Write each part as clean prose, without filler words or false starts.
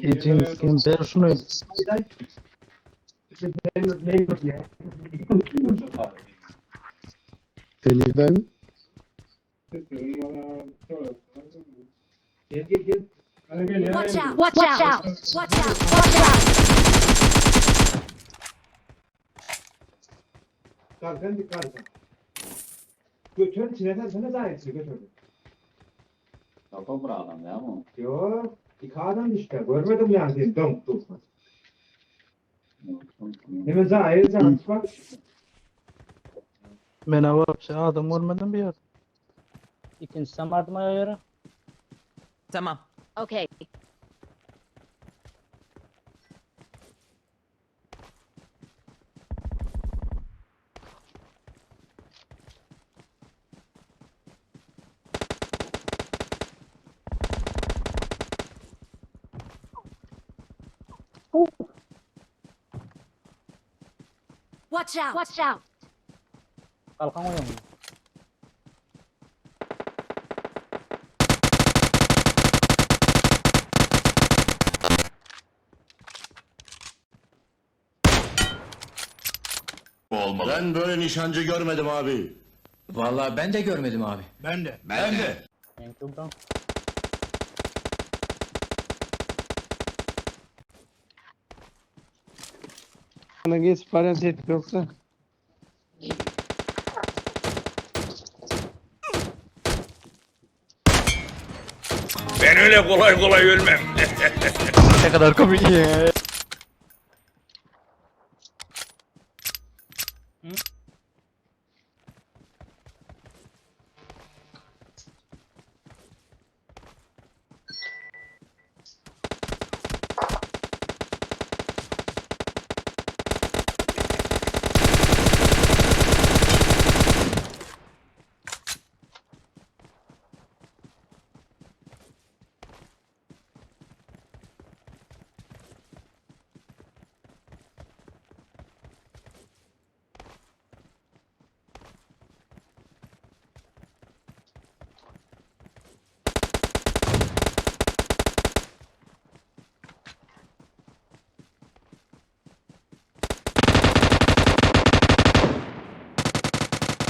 Ejim sen ber şunu. Deliven. Watch out! Watch out! Watch out! Watch out! Kalkan bir kalkan. Götür çileden sana da etsi götür. Kafa bırak adam ya bu. Yok. İki adam işte. Görmedim yani. Dom dom. Hemen za ayıracağım. Bak. Men вообще adam görmedim bir yer. İkinci sen vardım göre. Tamam. Okay. Watch out! Watch out! Kalkan oýun. Olmalı. Ben böyle nişancı görmedim abi. Vallahi ben de görmedim abi. Ben de. Ben de. Thank you bro. Bana geç parent et yoksa. Ben öyle kolay kolay ölmem. Ne kadar komik ya.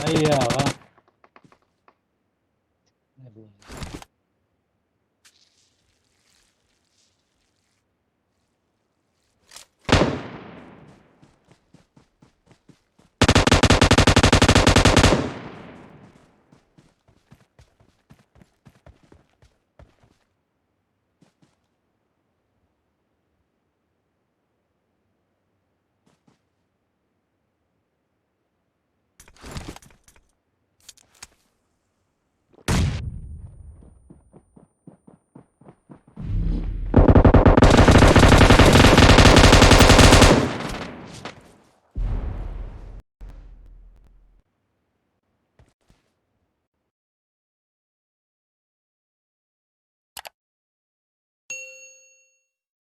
Ay ya.